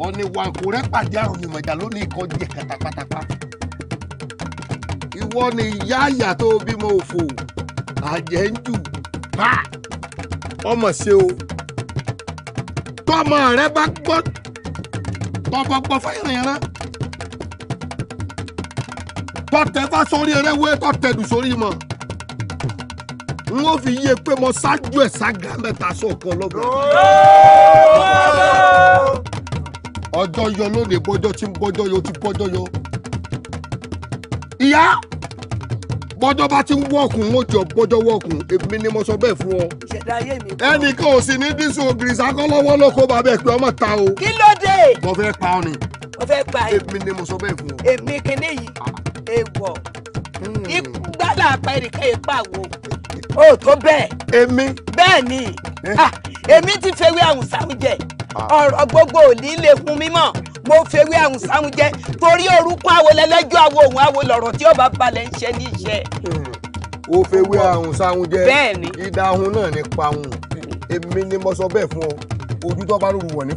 Ọ̀nì wàǹkó rẹ pàdé àrùn ìmọ̀jà lónìí kọ́ jẹ kàtàpátápá. Ìwọ ni ìyá àyà tó bímọ òfò àjẹ́ ń jù pa ọmọ ṣe o. Tọmọ rẹ bá gbọ́, tọmọ gbọ́ fẹ́ràn tọ́tẹ bá sórí ẹrẹ́wé, tọ́tẹ dùn sórí mọ̀, n ó fi yé pé mo ṣáájú ẹ̀ ságà mẹ́ta sọ̀kan lọ́gbọ̀n. Ọjọ́ yọ lónìí, bọ́jọ́ tí ń bọ́jọ́ yọ ti bọ́jọ́ yọ. Ìyá, bọ́jọ́ bá ti ń wọ̀kùn, ó jọ bọ́jọ́ wọ̀kùn. Èmi ni mo sọ bẹ́ẹ̀ fún ọ. Ìṣẹ̀dá ayé mi kọ́. Ẹnìkan ò sì ní dísùn ògìrì sákọ́ lọ́wọ́ ló kó bàbá ẹ̀ pé ọmọ ta o. Kí ló dé? Mo fẹ́ pa ọ ni. Mo fẹ́ pa ẹ. Èmi ni mo sọ bẹ́ẹ̀ fún ọ. Èmi kinní yìí èèwọ̀ ikú gbálà apá ẹnìkan yìí pàwọ́ o tó bẹ́ẹ̀. Èmi. Bẹ́ẹ̀ ni. Ah, èmi ti fewé àrùn sáhùn jẹ. Ọ̀rọ̀ gbogbo ò ní lè hun mímọ́. Mo fewé àrùn sáhùn jẹ torí orúkọ àwo lẹ́lẹ́jọ́ àwo òun àwo lọ̀rọ̀ tí ó bá balẹ̀ ń ṣe ní iṣẹ́. Ó fewé àrùn sáhùn jẹ. Bẹ́ẹ̀ ni. Ìdáhùn náà ní pahùn. Èmi ni mo sọ bẹ́ẹ̀ fún ọ. Ojú tó bá rúru wọ̀ ní.